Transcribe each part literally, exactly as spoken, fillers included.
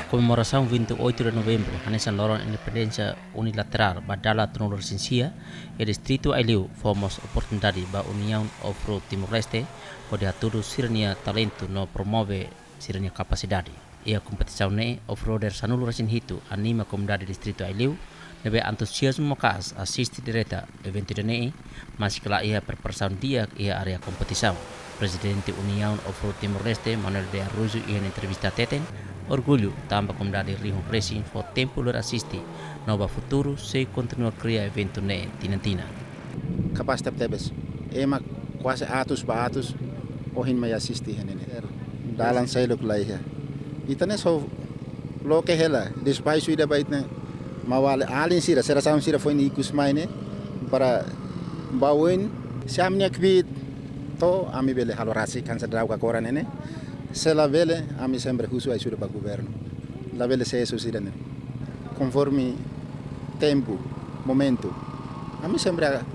Komemorasaun vinte e oito de Novembru, hanesan loron independénsia unilaterál ba dala tolunulu-resin-sia, iha distritu Aileu fó mós oportunidade ba União Off-Road Timor-Leste hodi hatudu sira-nia talentu no promove sira-nia kapasidade. Iha kompetisaun ne'e, off-roader sanulu-resin-hitu anima komunidade distritu Aileu, ne'ebé entuziazmu maka'as asiste direta eventu ida-ne'e, maske la iha preparasaun di'ak iha área kompetisaun. Prezidente União Off-Road Timor-Leste, Manuel de Araújo, iha entrevista hateten orgullu tanba komunidade rihun resin fó tempu lori asiste, no ba futuru sei kontinua kria eventu ne'e tinan-tinan. Kapás tebetebes. Ema kuaze atus ba atus ohin mai asiste iha ne'e. Dalan seluk la iha. Ita ne'e só loke hela, despaixu ida ba ita-nia maun-alin sira, jerasaun sira foin ikus mai ne'e, para ba oin, se ami-nia kbiit to'o, ami bele halo rasik hanesan daudaun agora ne'e ne'e. Se labele, ami sempre husu ajuda ba governu. Labele sesu sira-ne'e. Konforme tempu, momentu. Ami sempre a-,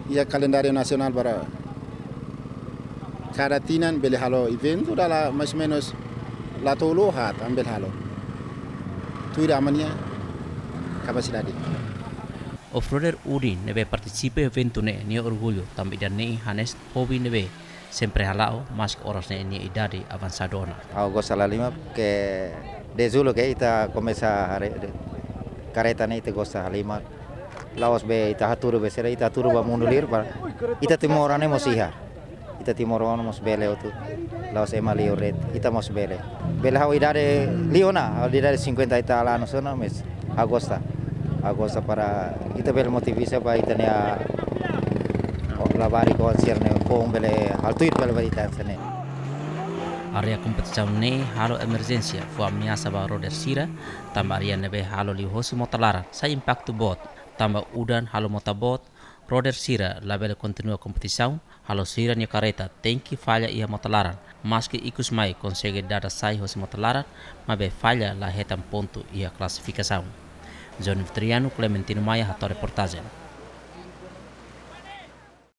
iha kalendáriu nasionál para kada tinan bele halo eventu dala mais ou menus la tolu haat ami bele halo. Tuir ami-nia kapasidade. Off-roader Udi ne'ebé partisipa eventu ne'e nia orgullu tanba ida-ne'e hanesan hobi ne'ebé sempre hala'o, maske oras ne'e nia idade avansadu ona. Ha'u gosta la halimar, ke dezde uluk ke ita komesa haree kareta ne'e ita gosta halimar. La'ós be ita hatudu be sira, ita hatudu ba mundu liur, para ita timoroan ne'e mós iha. Ita timoroan mós bele hotu. La'ós ema liur de'it, ita mós bele. Bele ha'u idade liu ona, ha'u idade cinquenta e tal anos ona, mas ha'u gosta. Ha'u gosta para ita bele motiva sira ba ita-nia labarik oan sira-ne'e, foun bele halo tuir bele ba ita hanesan ne'e. Área kompetisaun ne'e halo emerjénsia fó ameasa ba roader sira, tanba área ne'ebé halo liuhosi mota laran sai impaktu boot, tanba udan halo mota boot, roader sira labele kontinua kompetisaun, halo sira-nia kareta tenke falla iha mota laran, maske ikus mai konsege dada sai hosi mota laran, maibé falla la hetan pontu iha klasifikasaun. Johnny Vitoriano, Clementino Maia, hato'o reportajen.